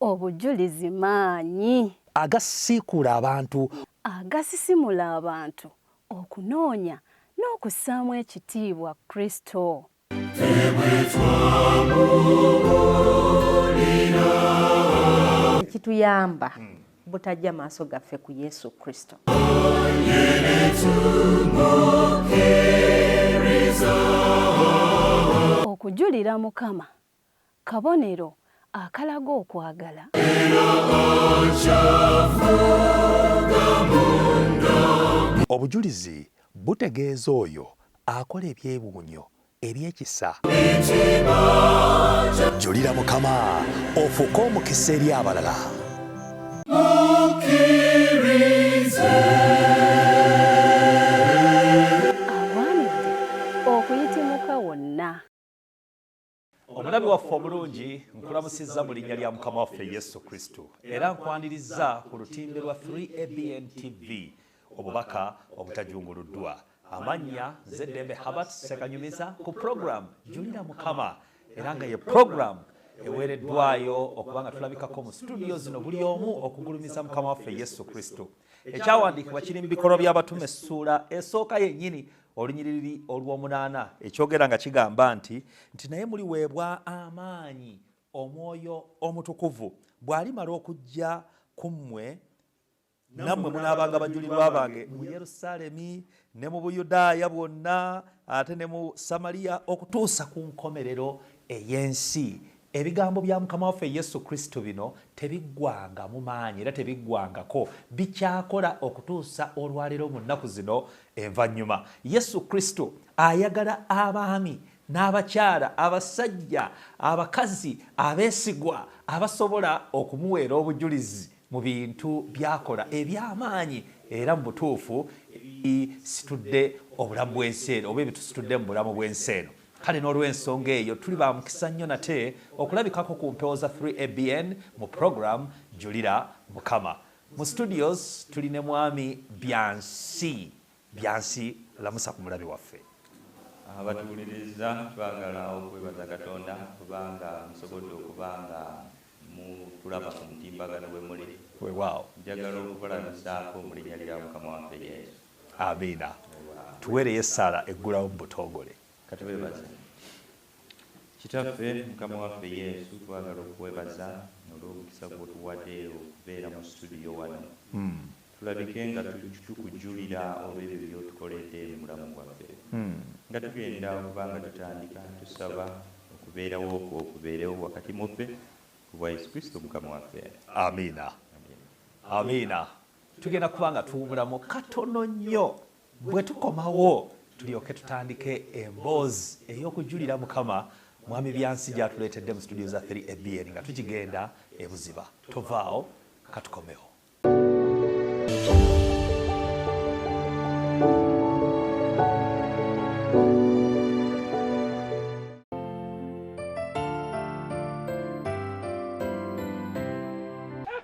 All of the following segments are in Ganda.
Obujulizi maanyi. Agasiikuula abantu. Agasisimula abantu okunoonya n'okussaamu ekitiibwa Kristo. Ekituyamba butajja maaso gaffe ku Yesu Kristo. Okujulira Mukama kabonero akalaga okwagala. Obujulizi butegeeza oyo akola ebyewuunyo eby'ekisa. Julira Mukama ofuuke omukisa eri abalala. Agwanidde okuyitimuka wonna. Omulabi waffe omulungi, nkulamusizza mu linnya lya Mukama waffe Yesu Kristo era nkwanirizza ku lutimbe lwa 3ABN TV, obubaka obutajunguluddwa. Amannya nze Ddembe Herbert Ssekanyumiza ku program Julira Mukama, era nga ye program eweereddwayo okuba nga tulabikako mu studio zino buli omu okugulumiza Mukama waffe Yesu Kristo. Ekyawandiikibwa kiri mu Bikolwa by'Abatume essuula esooka yennyini olunyiriri olw'omunaana, ekyogera nga kigamba nti naye muliweebwa amaanyi Omwoyo Omutukuvu bw'alimala okujja ku mmwe, nammwe munaabanga bajulirwa bange mu Yerusaalemi ne mu Buyudaaya bwonna ate ne mu Samaliya okutuusa ku nkomerero ey'ensi. Ebigambo bya Mukama waffe Yesu Kristo bino tebiggwangamu maanyi era tebiggwangako, bikyakola okutuusa olwaleero mu nnaku zino envannyuma. Yesu Kristo ayagala abaami n'abakyala, abasajja, abakazi abeesigwa abasobola okumuweera obujulizi mu bintu by'akola eby'amaanyi era mu butuufu ebisitudde obulamu bw'ensi eno oba ebitusitudde mu bulamu bw'ensi eno. Kale n'olw'ensonga eyo tuli ba mukisa nnyo nate okulabikako ku mpewo za 3ABN mu program Julira Mukama. Mu studios tuli ne Mwami Byansi. Byansi, lamusa ku mulabi waffe. Abatuwuliriza, twagala okwebaza Katonda kubanga musobodde okuba nga mutulaba ku mutimbagano bwe muli. Weewaawo. Njagala okubalamisaako mu linnya lya Mukama waffe Yesu. Amiina. Tuweereyo essaala eggulawo mu butongole. Katwebaze. Kitaffe, Mukama waffe Yesu, twagala okukwebaza olw'omukisa gw'otuwadde okubeera mu studio wano. Tulabike nga tukujulira olw'ebyo by'otukoledde mu bulamu bwaffe. Nga tugenda okuba nga tutandika, tusaba okubeerawo kwo kubeerewo wakati mu ffe, ku bwa Yesu Kristo Mukama waffe. Amiina. Amiina. Tugenda kuba nga tuwumulamu katono nnyo, bwe tukomawo tulyoke tutandike emboozi ey'okujulira Mukama Mwami Byansi gy'atuleetedde mu studio za 3ABN nga tukigenda e Buziba. Tovaawo, katukomewo.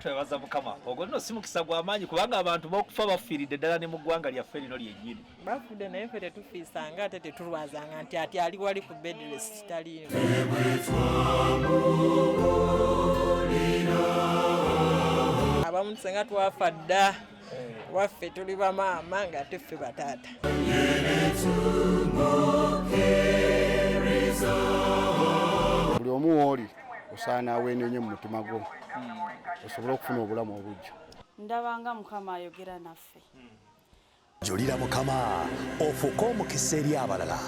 Twebaza Mukama. Ogwo nno si mukisa gwa maanyi kubanga abantu b'okufa bafiiridde ddala ne mu ggwanga lyaffe lino lyennyini. Bafudde naye ffe tetufiisanga ate tetulwazanga nti ati ali wali ku bed rest taliimu. Abamu tusenga twafa dda, waffe tuli bamaama ng'ate ffe bataata. Buli omu w'oli osaana weenenye mu mutima gwo osobole okufuna obulamu obujja. Ndaba nga Mukama ayogera naffe. Julira Mukama ofuuke omukisa eri abalala.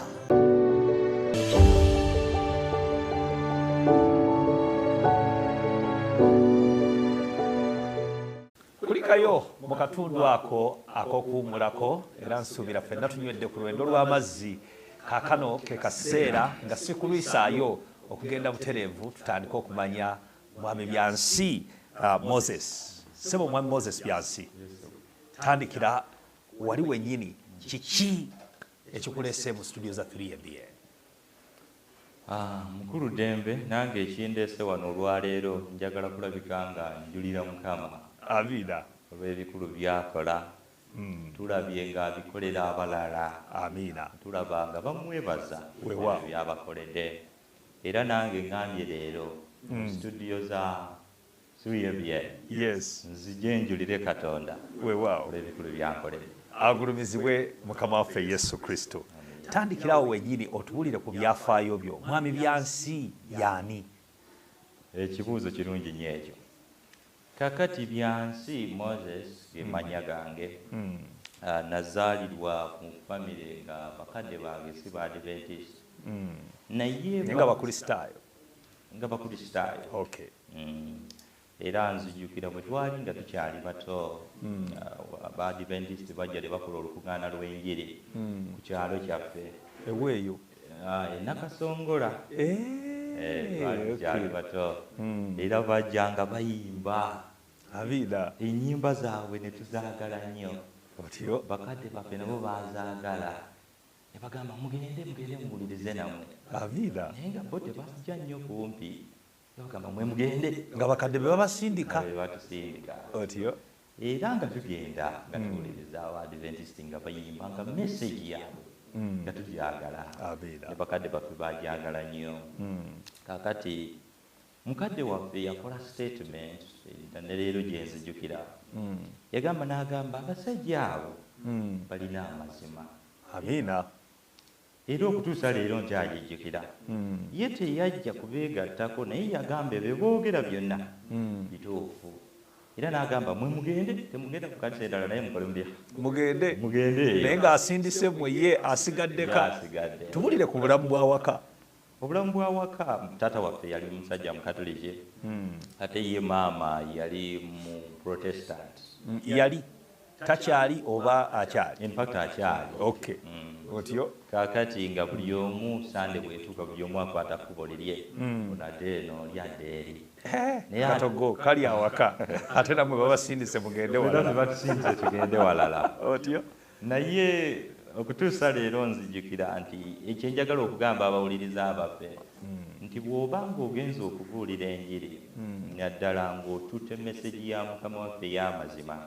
Kulikayo mu katundu ako ak'okuwummulako, era nsuubira ffenna tunywedde ku lwendo lw'amazzi. Kaakano ke kaseera nga si kulwisaayo okugenda butereevu tutandike okumanya Mwami Byansi Moses. Ssebo Mwami Moses Byansi, tandikira wali wennyini, kiki ekikuleese mu studio za 3ABN? Mukulu Ddembe, nange ekindeese wano olwaleero njagala kulabika nga njulira Mukama. Amiina. Olw'ebikulu by'akola. Tulabye ng'abikolera abalala. Amiina. Tulaba nga bamwebaza byabakoledde. Era nange ngambye leero mu studio za 3ABN. Yes. Nzije njulire Katonda. Weewaawo. Olw'ebikulu byankoledde. Agulumizibwe Mukama waffe Yesu Kristo. Tandikirawo wennyini otuwulire ku byafaayo byo. Mwami Byansi y'ani? Ekibuuzo kirungi nnyo ekyo. Kakati Byansi Moses ge mannya gange. Nazaalirwa mu famire nga bakadde bange si ba Adventist. Naye nga Bakristaayo. Nga Bakristaayo. Okay. Era nzijukira bwe twali nga tukyali bato, ba Adventist bajja ne bakola olukuŋŋaana lw'enjiri ku kyalo kyaffe. Eweeyo? E Nakasongola. Twali tukyali bato. Era bajja nga bayimba. Amiina. Ennyimba zaabwe ne tuzaagala nnyo. Otyo? Bakadde baffe nabo baazaagala. Ne bagamba mugende mugende muwulirize nammwe. Amiina. Naye nga bo tebajja nnyo kumpi. Bagamba mwe mugende. Nga bakadde be babasindika. Be batusindika. Otyo? Era nga tugenda nga tuwuliriza aba Adventist nga bayimba nga message yaabwe nga tugyagala. Amiina. Ne bakadde baffe baagyagala nnyo. Kaakati mukadde waffe yakola statement ne leero gye nzijukira. Yagamba n'agamba abasajja abo balina amazima. Amiina. Era okutuusa leero nkyagijjukira. Ye teyajja kubeegattako naye yagamba ebyo boogera byonna bituufu. Era n'agamba mwe mugende, temugenda ku kanisa endala naye mukole mutya? Mugende. Mugende. Naye ng'asindise mmwe ye asigaddeka. Asigadde. Tubulire ku bulamu bw'awaka. Obulamu bw'awaka, taata waffe yali musajja Mukatoliki. Ate ye maama yali mu Protestant. Yali takyali oba akyali? In fact akyali. Okay. Otyo? Kaakati nga buli omu Sande bw'etuuka buli omu akwata kkubo lirye. Ono adde eno, oli adde eri. Katogo kali awaka. Ate nammwe babasindise mugende walala. Batusindise tugende walala. Otyo? Naye okutuusa leero nzijukira nti ekyo njagala okugamba abawuliriza baffe nti bw'oba ng'ogenze okubuulira enjiri naddala ng'otutte mesegi ya Mukama waffe ey'amazima,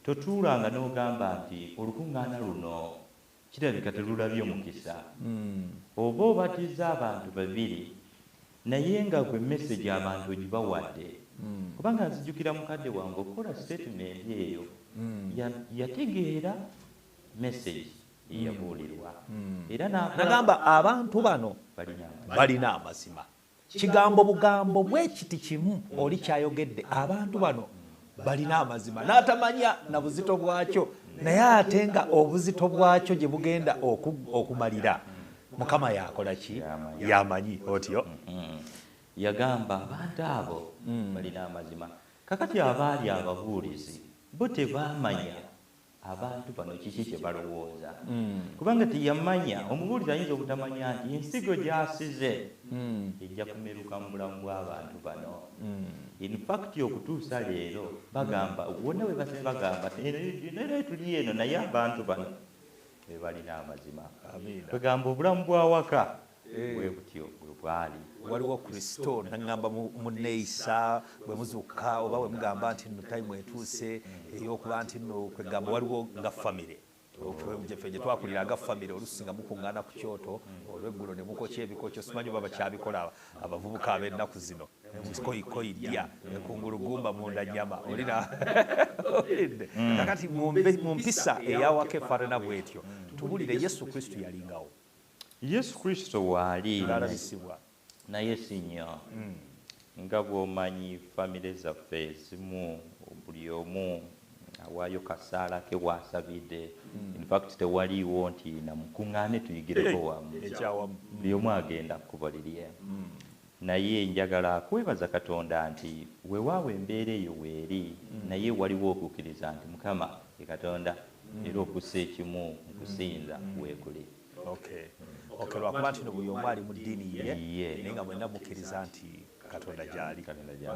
totuulanga n'ogamba nti olukuŋŋaana luno kirabika terulabye mukisa. Oba obatiza abantu babiri naye nga gwe mesegi abantu ogibawadde. Kubanga nzijukira mukadde wange okukola statement eyo yategeera message eyabuulirwa. Era n'agamba abantu bano balina amazima. Kigambo bugambo bw'ekiti kimu oli kyayogedde, abantu bano balina amazima. N'atamanya na buzito bwakyo, naye ate nga obuzito bwakyo gye bugenda okumalira. Mukama yakola ki? Yamanyi. Otyo? Yagamba abantu abo balina amazima. Kakati abaali ababuulizi bo tebaamanya abantu bano kiki kye balowooza. Kubanga teyamanya, omubuulizi ayinza obutamanya nti ensigo gy'asize ejja kumeruka mu bulamu bw'abantu bano. In fact okutuusa leero bagamba, wonna we basize bagamba naye tuli eno naye abantu bano be balina amazima. Bagamba obulamu bw'awaka bwe butyo bwe bwali. Waliwo Kristo n'aŋŋamba munneeyisa bwe muzuukuka oba bwe mugamba nti nno tayimu etuuse ey'okuba nti nno kwegamba waliwo nga famire. Ffe gye twakulira nga famire oluusi nga mukuŋŋaana ku kyoto olw'eggulo ne mukokya ebikokyo, simanyi oba bakyabikola abavubuka ab'ennaku zino. Koyikoyi ddya, ekungulugumba munda nnyama. Olina olidde. Kakati mu mpisa ey'awaka efaanana bw'etyo, tubulire Yesu Kristo yalingawo. Yesu Kristo waali alabisibwa naye si nnyo. Nga bw'omanyi famire zaffe ezimu buli omu awaayo kasaala ke bw'asabidde. In fact tewaliiwo nti namukuŋŋaane tuyigireko wamu. Buli omu agenda kkubo lirye. Naye njagala kwebaza Katonda nti weewaawo embeera eyo weeri, naye waliwo okukkiriza nti Mukama ye Katonda era okussa ekimu mu kusinza weekuli. Okay. Okay, lwakuba nti buli omu ali mu ddiini ye, naye nga mwenna mukkiriza nti Katonda gy'ali,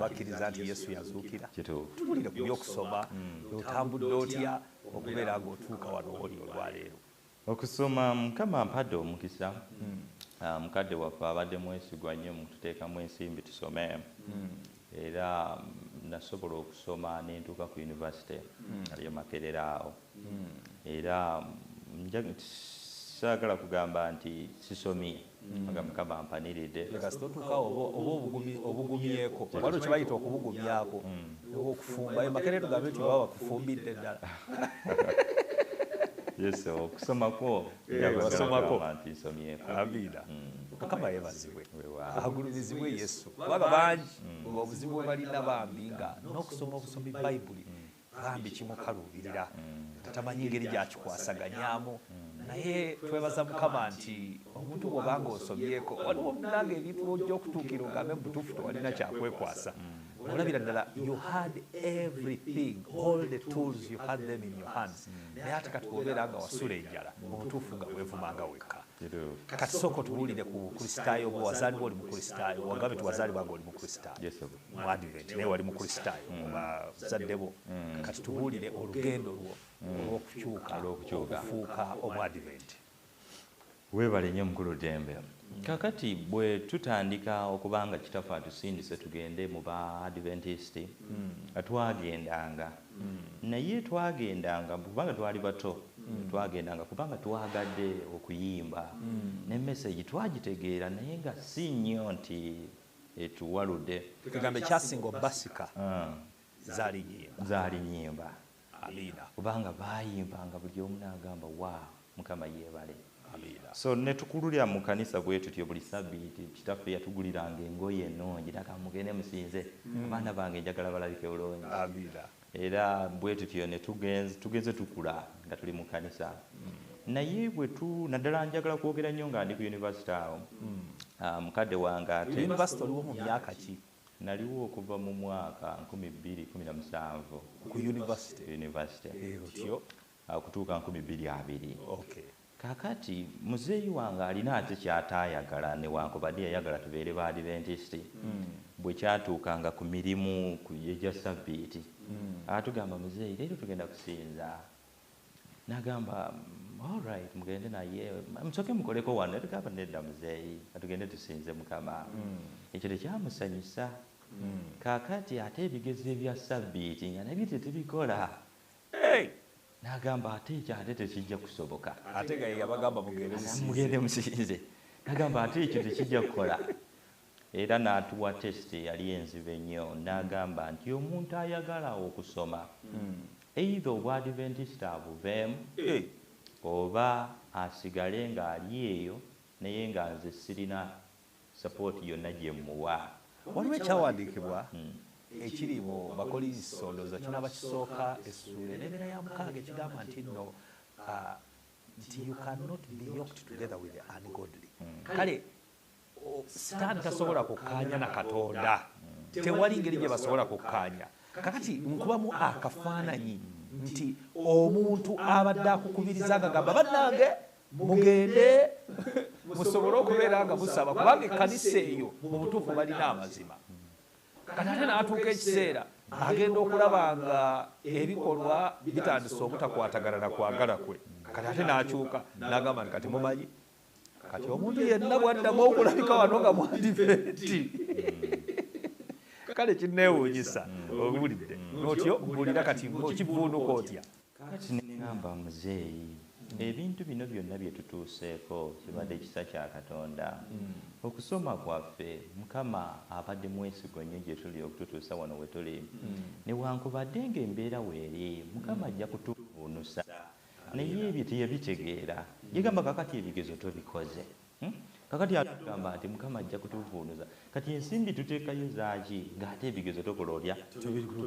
bakkiriza nti Yesu yazuukira. Tubulire ku by'okusoma, otambudde otya okubeera ng'otuuka wano w'oli olwaleero? Okusoma Mukama ampadde omukisa. Mukadde waffe abadde mwesigwa nnyo mu kututeekamu ensimbi tusome. Era Nasobola okusoma nentuuka ku university aliyo Makerere awo. Era saagala kugamba nti sisomye, nga Mukama ampaniridde. Kasita otuukawo oba obugumyeko, waliwo kye bayita okubugumyako oba okufumba. E Makerere tugambe nti baba bakufumbidde ddala. Yes, okusomako wasomako. Nti nsomyeko. Amiina. Mukama yeebazibwe, agulumizibwe Yesu. Kubanga bangi obuzibu bwe balina bambi nga n'okusoma obusomi Bayibuli bambi kimukaluubirira, tamanyi ngeri gyakikwasaganyamu. Naye twebaza Mukama nti omuntu bw'obanga osomyeko, waliwo nange ebintu ojja okutuukira ogambe mu butuufu tewalina kyakwekwasa. Olabira ddala you had everything, all the tools, you had them in your hands, naye ate kati bw'obeera nga wasula enjala, mu butuufu nga weevumanga wekka. Kati sooka otubuulire ku Bukristaayo bwo. Wazaalibwa oli Mukristaayo? Wagambe ti wazaalibwa nga oli Mukristaayo mu Advent, naye wali Mukristaayo mu bazadde bo. Kati tubuulire olugendo lwo olw'okukyuka Olw'okukyuka. okufuuka Omuadvent. Weebale nnyo, mukulu Dembe. Kakati bwe tutandika okubanga kitaffe atusindise tugende mu ba Adventist, twagendanga, naye twagendanga kubanga twali bato, twagendanga kubanga twagadde okuyimba, ne message twagitegeera, naye nga si nnyo nti etuwaludde. Tugambe kyasinga obasika zaali nyimba? Zaali nyimba. Amiina. Kubanga bayimbanga, buli omu n'agamba, "Wa, Mukama yeebale." Amiina. So ne tukululira mu kanisa bwe tutyo. Buli sabbiiti kitaffe yatuguliranga engoye ennungi, naga, "Mugende musinze, abaana bange njagala balabike bulungi." Amiina. Era bwe tutyo ne tugenze tukula nga tuli mu kanisa. Naye bwe tu naddala njagala kwogera nnyo nga ndi ku university awo. Ah, mukadde wange ate University oliwo mu myaka ki? Naliwo okuva mu mwaka 2017. Ku university? University. Otyo. Okutuuka 2020. Okay. Kakati muzeeyi wange alina ate kyataayagala, newankubadde yayagala tubeere ba Adventist. Bwe kyatuukanga ku mirimu egya sabbiiti, atugamba, "Muzeeyi, leero tugenda kusinza." Nagamba, "Alright, mugende, naye musooke mukoleko wano." Tugamba, "Nedda muzeeyi, atugende tusinze Mukama." Ekyo tekyamusanyusa. Kaakati ate ebigezo ebya sabbiiti nga nabyo tetubikola. Hey! N'agamba, "Ate ekyo ate tekijja kusoboka." Ate nga ye yabagamba mugende musinze. "Mugende musinze." Nagamba, "Ate ekyo tekijja kukola." Era n'atuwa test eyali enzibu ennyo, n'agamba nti omuntu ayagala okusoma, either obwadventist abuveemu oba asigale ng'ali eyo, naye nga nze sirina support yonna gye mmuwa. Waliwo ekyawandiikibwa ekiri mu Bakolinso, ndowooza kinaaba kisooka, essuula enebeera ya 6, ekigamba nti nno nti you cannot be yoked together with the ungodly. Kale Sitaani tasobola kukkaanya na Katonda, tewali ngeri gye basobola kukkaanya. Kakati nkubamu akafaananyi nti omuntu abadde akukubiriza nga gamba, "Bannange, mugende musobole okubeera nga musaba," kubanga ekkanisa eyo mu butuufu balina amazima. Kati ate n'atuuka ekiseera agenda okulaba nga ebikolwa bitandise obutakwatagana na kwagala kwe. Kati ate n'akyuka n'agamba nti, "Kati mumanyi, kati omuntu yenna bwaddamu okulabika wano nga Mwadiventi." Kale kinneewuunyisa owulidde notyo mbulira kati okivuunuka otya? Kati neŋŋamba, "Muzeeyi, ebintu bino byonna bye tutuuseeko kibadde kisa kya Katonda. Okusoma kwaffe, Mukama abadde mwesigwa nnyo gye tuli okututuusa wano we tuli. Newankubadde ng'embeera weeri, Mukama ajja kutuvuunusa." Naye ebyo teyabitegeera. Yegamba, "Kakati ebigezo tobikoze. Kakati atugamba nti Mukama ajja kutuvuunuza. Kati ensimbi tuteekayo zaaki ng'ate ebigezo tokola otya?"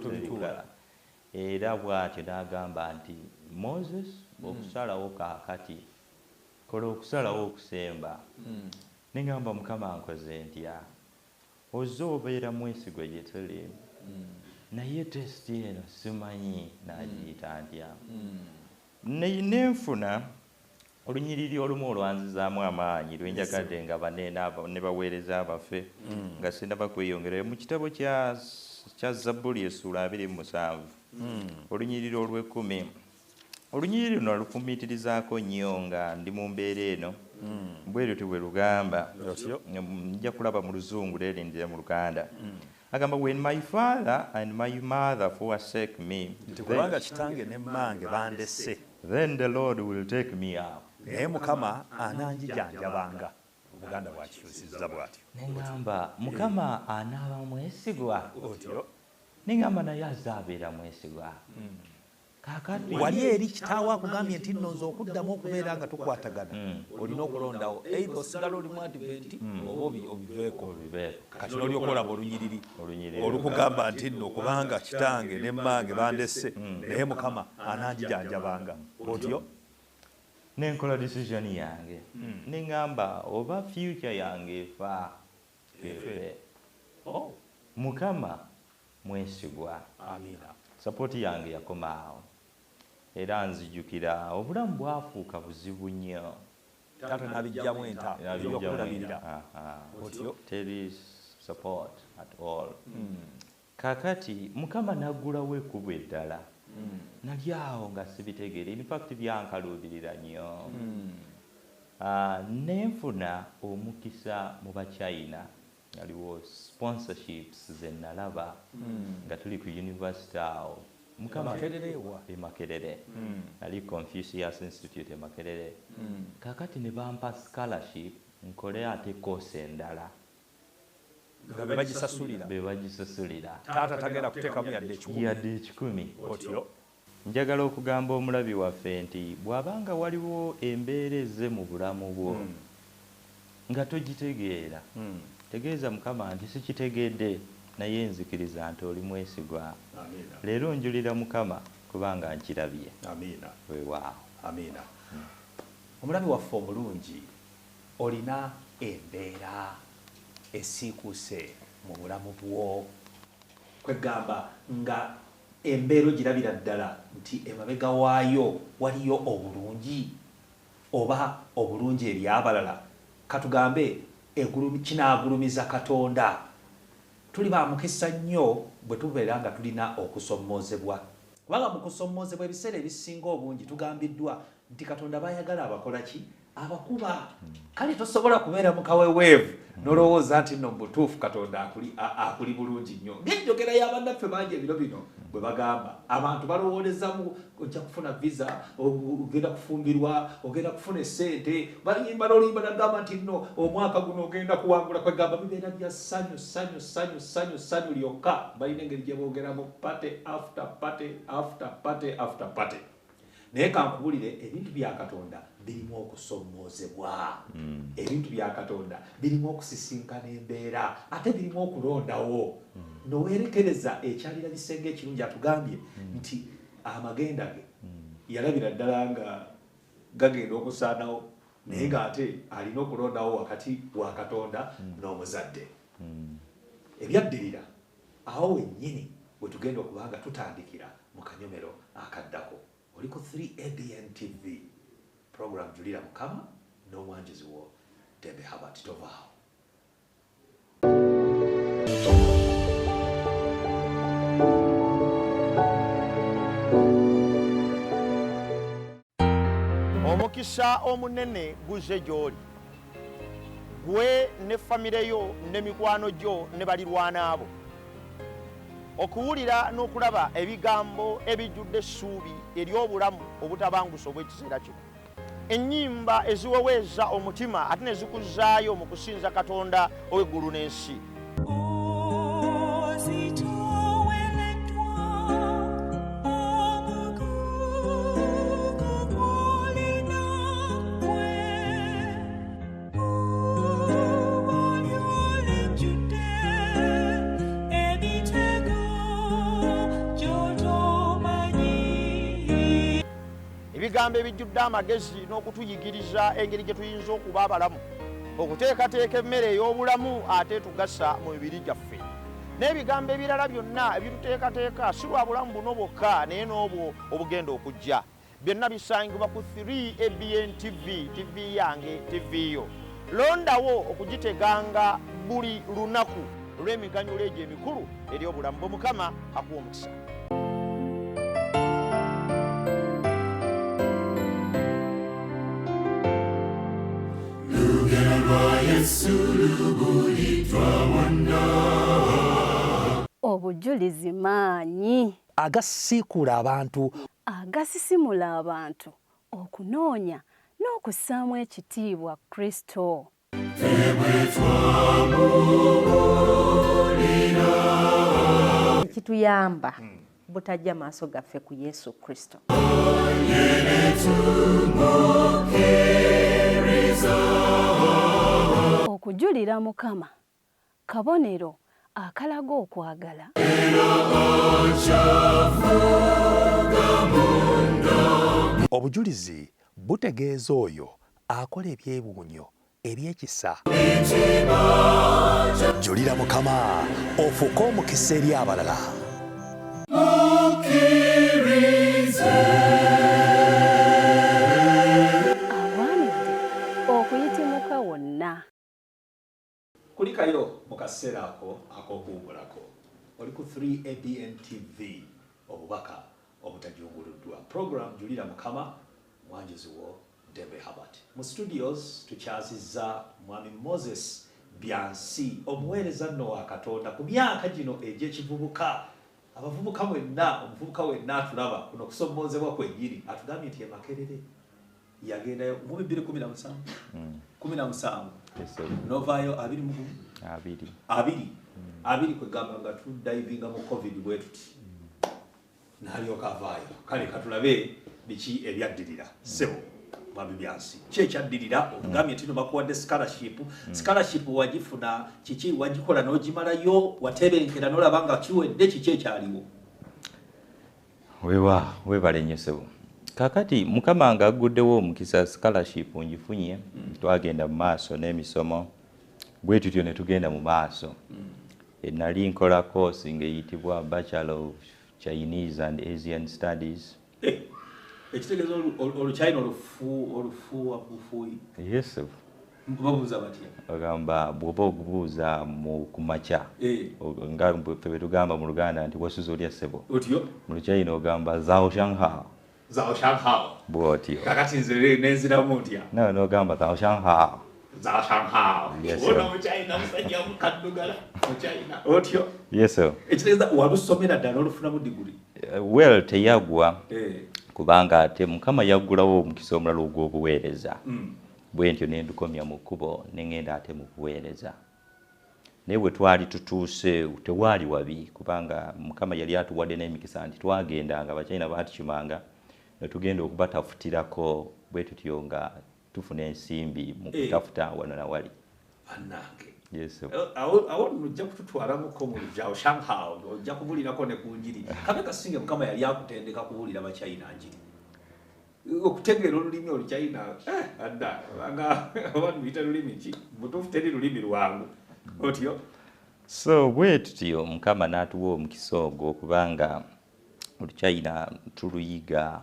Tobituula. Era bw'atyo n'agamba nti, "Moses, okusalawo kaakati, kola okusalawo okusemba." Neŋŋamba, "Mukama, nkoze ntya? Ozze obeera mwesigwa gye tuli, naye test eno simanyi nagiyita ntya." Nenfuna olunyiriri olumu olwanzizaamu amaanyi lwenjagadde nga bane ne baweereza baffe nga sindaba kweyongerayo mu kitabo kya Zabbuli, essuula 27, olunyiriri olw'ekumi. Olunyiriri luno lufumiitirizaako nnyo nga ndi mu mbeera eno. Bwe luti bwe lugamba. Otyo. Nja kulaba mu Luzungu, leerindira mu Luganda. Agamba, "When my father and my mother forsake me," nti kubanga kitange ne mmange bandese, "then the Lord will take me up." Naye Mukama ananjijanjabanga. Omuganda bw'akikyusizza bw'atyo. Neŋŋamba, Mukama anaaba mwesigwa. Otyo. Neŋŋamba, naye azaabeera mwesigwa. Kaakati wali eri kitaawo akugambye nti nno nze okuddamu okubeera nga tukwatagana, olina okulondawo either osigala oli mu Advent oba obiveeko. Obiveeko. Kati n'olyoka olaba olunyiriri Olunyiriri. olukugamba nti nno kubanga kitange ne mmange bandese, naye Mukama ananjijanjabanga. Otyo. Nenkola decision yange, neŋŋamba oba future yange efa efe, Oh. Mukama mwesigwa. Amiina. Support yange yakoma awo, era nzijukira obulamu bwafuuka buzibu nnyo. Taata n'abijjamu enta ebyokulabirira. Otyo. Teri support at all. Kakati Mukama naggulawo ekkubo eddala. Nali awo nga sibitegeere, in fact byankaluubirira nnyo. Nenfuna omukisa mu Bachina, aliwo sponsorships ze nalaba nga tuli ku university awo. Mukama Makerere wa? E Makerere. Nali Confucius Institute e Makerere. Kakati ne bampa scholarship nkole ate course endala. Nga be bagisasulira. Be bagisasulira. Taata tagenda kuteekamu yadde 1. Yadde 1. Otyo. Njagala okugamba omulabi waffe nti bw'abanga waliwo embeera ezze mu bulamu bwo nga togitegeera, tegeeza Mukama nti sikitegedde, naye nzikiriza nti oli mwesigwa. Amiina. Leero njulira Mukama kubanga nkirabye. Amiina. Weewaawo. Amiina. Omulabi waffe omulungi, olina embeera esiikuuse mu bulamu bwo, kwegamba nga embeera ogirabira ddala nti emabega waayo waliyo obulungi oba obulungi eri abalala, katugambe kinaagulumiza Katonda. Tuli ba mukisa nnyo bwe tubeera nga tulina okusommoozebwa, kubanga mu kusommoozebwa ebiseera ebisinga obungi tugambiddwa nti Katonda bayagala abakola ki? Abakuba. Kale tosobola kubeera mu kaweweevu n'olowooza nti nno mu butuufu Katonda akuli bulungi nnyo. Ng'enjogera y'abannaffe bangi ebiro bino bwe bagamba, abantu balowoolezamu ojja kufuna visa, ogenda kufumbirwa, ogenda kufuna essente, bayimba n'oluyimba nagamba nti nno omwaka guno ogenda kuwangula. Kwegamba bibeera bya ssanyu, ssanyu, ssanyu, ssanyu, ssanyu lyokka. Balina engeri gye boogeramu, party after party after party after party. Naye kankubulire, ebintu bya Katonda birimu okusommoozebwa, ebintu bya Katonda birimu okusisinkana embeera, ate birimu okulondawo noweerekereza ekyalira bisenge. Ekirungi atugambye nti amagenda ge yalabira ddala nga gagenda okusaanawo, naye ng'ate alina okulondawo wakati wa Katonda n'omuzadde. Ebyaddirira awo wennyini we tugenda okuba nga tutandikira mu kanyomero akaddako. Oli ku 3 ABN TV, program Julira Mukama n'omwanjuzi wo Dembe Habert. Tovaawo. Omukisa omunene guzze gy'oli, gwe ne famire yo ne mikwano gyo ne balirwana abo, okuwulira n'okulaba ebigambo ebijjudde essuubi ery'obulamu obutabangusa obw'ekiseera kino, ennyimba eziweweeza omutima ate ne zikuzaayo mu kusinza Katonda ow'eggulu n'ensi. Ozitoowereddwa omugugu gw'olina ggwe, kkubo ly'olijjudde emitego gy'otomanyi. Ebigambo ebijjudde amagezi n'okutuyigiriza engeri gye tuyinza okuba abalamu, okuteekateeka emmere ey'obulamu ate etugasa mu mibiri gyaffe, n'ebigambo ebirala byonna ebituteekateeka si lwa bulamu buno bwokka naye n'obwo obugenda okujja. Byonna bisangibwa ku 3 ABN TV, TV yange, TV yo. Londawo okugiteganga buli lunaku olw'emiganyulo egyo emikulu eri obulamu bwe. Mukama akuwa omukisa. Lugero lwa Yesu lubuliddwa wonna. Obujulizi maanyi agasiikuula abantu, agasisimula abantu okunoonya n'okussaamu ekitiibwa Kristo. Ekituyamba butajja maaso gaffe ku Yesu Kristo. Okujulira Mukama kabonero akalaga okwagala. Obujulizi butegeeza oyo akola ebyewuunyo eby'ekisa. Julira Mukama ofuuke omukisa eri abalala. Agwanidde okuyitimuka wonna. Kulikayo mu kaseera ako ak'okuwummulako. Oli ku 3ABN TV, obubaka obutajunguluddwa. Program Julira Mukama, mwanjuzi wo Dembe Herbert. Mu studios tukyazizza Mwami Moses Byansi, omuweereza nno wa Katonda ku myaka gino egy'ekivubuka. Abavubuka mwenna, omuvubuka wenna atulaba kuno kusomoozebwa kwennyini, atugambye nti e Makerere yagendayo mu 2017 17 novaayo 21 2 kwegamba nga tudivinga mu COVID bwe tuti, n'alyoka avaayo. Kale katulabe biki ebyaddirira. Ssebo Mwami Byansi, ki ekyaddirira? Otugambye nti no bakuwadde scholarship. Scholarship wagifuna kiki? Wagikola n'ogimalayo? Watebenkera n'olaba nga kiwedde? Kiki ekyaliwo? Wewa webale nnyo ssebo. Kakati Mukama nga agguddewo omukisa, scholarship ngifunye, twagenda mu maaso n'emisomo bwe tutyo ne tugenda mu maaso. Nali nkola course ng'eyitibwa Bachelor of Chinese and Asian Studies. Ekitegeeza Oluchina olufuuwa bufuuyi. Yes. Babuuza batya? Bagamba bw'oba ogubuuza mu kumakya, nga ffe bwe tugamba mu Luganda nti wasuze otya ssebo, otyo mu Luchina ogamba zao shanghao. Zao shanghao. Bw'otyo. Kakati nze nenziramu ntya? Nawe n'ogamba zao shanghao. Zao shanghao. Yes. Ono Muchina musajja mukaddugala Muchina. Otyo. Yes sir. Ekitegeeza walusomera ddala olufunamu diguli? Well, teyagwa. Kubanga ate Mukama yaggulawo omukisa omulala ogw'obuweereza. Bwe ntyo ne ndukomya mu kkubo ne ŋŋenda ate mu buweereza. Naye bwe twali tutuuse tewaali wabi, kubanga Mukama yali atuwadde n'emikisa nti twagendanga Abachina baatukimanga ne tugenda okubatafutirako bwe tutyo nga tufuna ensimbi mu kutafuta wano na wali. Bannange. Yes. Awo ojja kututwalamuko mu Zhao Shanghao, ojja kubulirako ne ku njiri. Kabe kasinge Mukama yali akutendeka kubuulira Bachina njiri. Okutegeera olulimi Oluchina, adda, nga oba luyita lulimi ki? Butuufu teri lulimi lwangu. Otyo. So bwe tutyo Mukama n'atuwa omukisa ogwo kubanga Oluchina tuluyiga.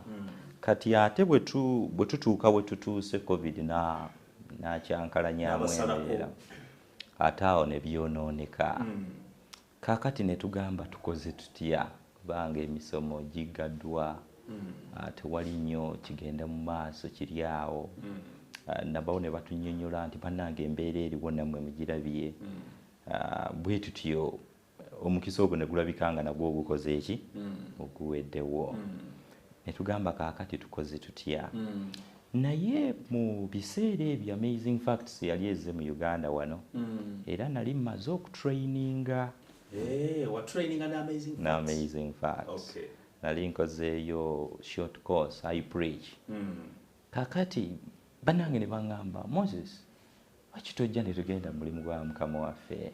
Kati ate bwe tutuuka we tutuuse COVID n'akyankalanyamu embeera. Ate awo ne byonooneka. Kaakati ne tugamba tukoze tutya kubanga emisomo giggaddwa, tewali nnyo kigenda mu maaso kiri awo. Nabo ne batunnyonnyola nti bannange embeera eriwo nammwe mugirabye. Bwe tutyo omukisa ogwo ne gulabika nga nagwo ogukoze eki? Oguweddewo. Ne tugamba kaakati tukoze tutya? Naye mu biseera ebyo Amazing Facts yali ezze mu Uganda wano. Era nali mmaze okutraininga. Watraininga ne Amazing Facts? Na Amazing Facts. Okay. Nali nkozeeyo short course, I preach. Kaakati bannange ne baŋŋamba, Moses, lwaki tojja ne tugenda mu mulimu gwa Mukama waffe?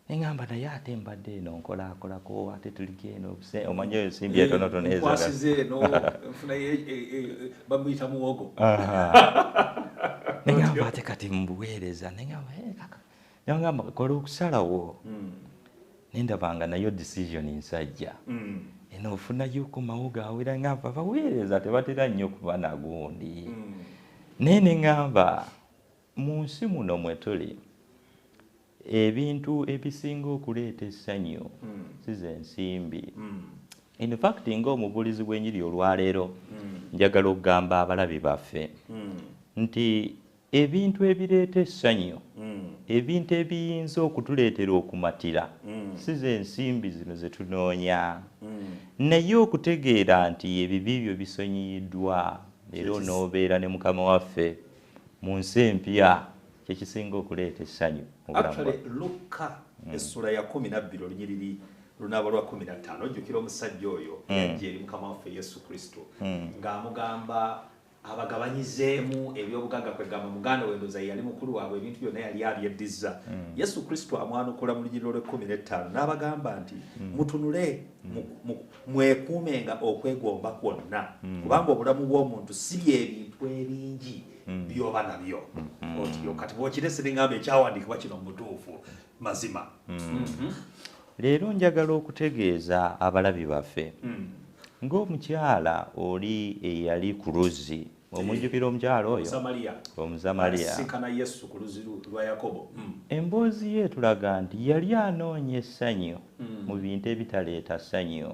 Ne ŋŋamba naye ate mbadde eno nkolaakolako, ate tuliko eno, omanye ensimbi etonotono ezo. Nkwasiza eno, nfunayo bamuyita muwogo. Ne ŋŋamba ate kati mbuweereza, ne ŋŋamba, kaka. Ne baŋŋamba kola okusalawo. Ne ndaba nga nayo decision nsajja. Eno ofunayo ku mawuga awera ngamba baweereza tebatera nnyo kuba nagundi. Naye ne ŋŋamba mu nsi muno mwe tuli ebintu ebisinga okuleeta essanyu si ze nsimbi. In fact ng'omubuulizi w'enjiri olwaleero njagala okugamba abalabi baffe nti ebintu ebireeta essanyu, ebintu ebiyinza okutuleetera okumatira, Si ze ensimbi zino ze tunoonya, naye okutegeera nti ebibi byo bisonyiyiddwa era onoobeera ne Mukama waffe mu nsi empya, kyekisinga okuleeta essanyu mu bulamu. Actually, Luka essula ya 12, olunyiriri lunaaba lwa 15, ojjukira omusajja oyo yajja eri Mukama waffe Yesu Kristo ng'amugamba abagabanyizeemu ebyobugagga, kwegamba muganda we ndowooza ye yali mukulu waabwe, ebintu byonna yali abyeddiza. Yesu Kristo amwanukula mu lunyiriri olw'e-15 n'abagamba nti, "Mutunule, mwekuumenga okwegomba kwonna, kubanga obulamu bw'omuntu si byebintu ebingi byoba nabyo." Otyo kati bw'okirese neŋŋamba ekyawandiikibwa kino mu butuufu mazima. Leero njagala okutegeeza abalabi baffe ng'omukyala oli eyali ku luzzi. Omujjukira omukyala oyo? Omusamaliya. Omusamaliya. Asinkana Yesu ku luzzi lwa Yakobo. Emboozi ye etulaga nti yali anoonya essanyu mu bintu ebitaleeta ssanyu.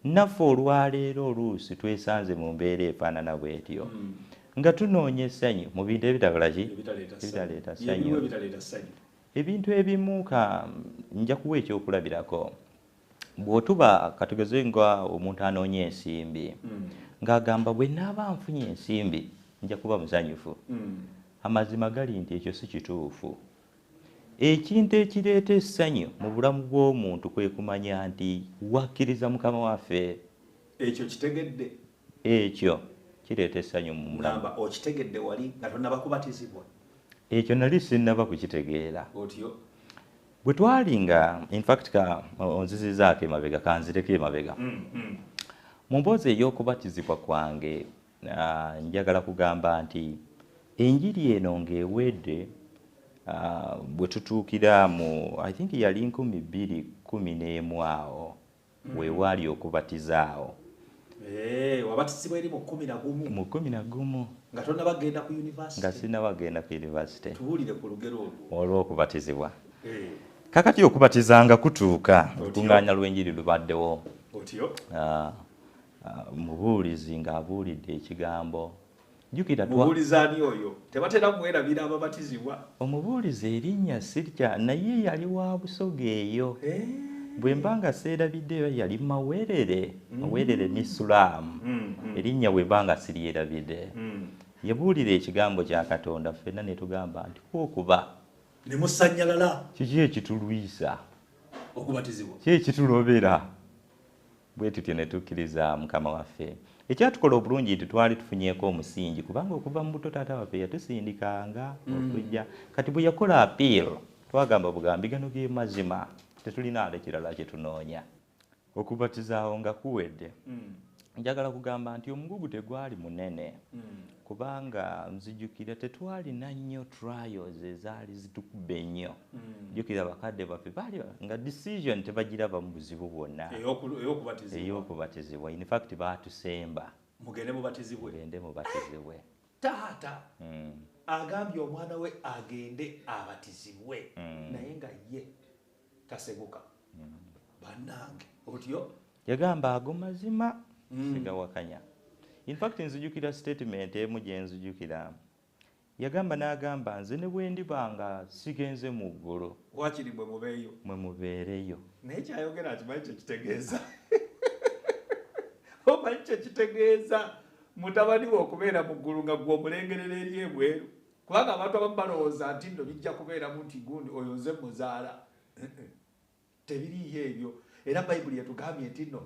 Naffe olwaleero oluusi twesanze mu mbeera efaanana bw'etyo, nga tunoonya essanyu mu bintu ebitakola ki? Ebitaleeta ssanyu. Ebitaleeta Ye, ssanyu. biriwo ebitaleeta ssanyu? Ebintu ebimu, ka nja kuwa ekyokulabirako. Bw'otuba, katugeze nga omuntu anoonya ensimbi, ng'agamba bwe naaba nfunye ensimbi nja kuba musanyufu. Amazima gali nti ekyo si kituufu. Ekintu ekireeta essanyu mu bulamu bw'omuntu kwe kumanya nti wakkiriza Mukama waffe. Ekyo kitegedde? Ekyo kireeta essanyu mu bulamu. Gamba okitegedde wali nga tonnaba kubatizibwa? Ekyo nali sinnaba kukitegeera. Otyo. Bwe twali nga, in fact, ka onzizizaako emabega, kanzireko emabega mu mboozi ey'okubatizibwa kwange. Njagala kugamba nti enjiri eno ng'ewedde, bwe tutuukira mu, I think yali 2011 awo, weewaali okubatizaawo. Wabatizibwa eri mu 11? Mu 11. Nga tonnaba genda ku university? Nga sinnaba genda ku university. Tubuulire ku lugero olwo. Olw'okubatizibwa. Kakati okubatiza nga kutuuka, olukuŋŋaanya lw'enjiri lubaddewo. Otyo. Mubuulizi ng'abuulidde ekigambo, jjukira Mubuulizi ani oyo? Tebatera mwerabira ababatizibwa. Omubuulizi erinnya sirya, naye yali wa Busoga eyo. Bwe mba nga seerabidde, yali Mawerere, Mawerere Misulaamu erinnya, bwe mba nga siryerabidde. Yabuulira ekigambo kya Katonda, ffenna ne tugamba nti kwokuba Ne musanyalala. Kiki ekitulwisa okubatizibwa? Ki ekitulobera? Bwe tutyo ne tukkiriza Mukama waffe. Ekyatukola obulungi nti twali tufunyeeko omusingi, kubanga okuva mu buto taata waffe yatusindikanga okujja. Kati bwe yakola appeal, twagamba bugambi, gano ge mazima, tetulina ate kirala kye tunoonya. Okubatizaawo nga kuwedde, njagala kugamba nti omugugu tegwali munene, kubanga nzijukira tetwalina nnyo trials ezaali zitukuba ennyo. Jjukira bakadde baffe baali nga decision tebagiraba mu buzibu bwonna. Ey'okubatizibwa? Ey'okubatizibwa. In fact, baatusemba. Mugende mubatizibwe. Mugende mubatizibwe. Taata agambye omwana we agende abatizibwe, naye nga ye taseguka. Bannange, otyo. Yagamba ago mazima, sigawakanya. In fact, nzijukira statement emu gye nzijukira yagamba, n'agamba, "Nze ne bwe ndiba nga sigenze mu ggulu, wakiri mwe mubeeyo." Mwe mubeereyo. Naye kyayogera akimanyi kyekitegeeza? Omanyi kyekitegeeza mutabani we okubeera mu ggulu nga gwe omulengerera eri ebweru? Kubanga abantu abamu balowooza nti nno bijja kubeeramu nti gundi oyo nze muzaala. Tebiriiyo ebyo. Era Bayibuli yatugambye nti nno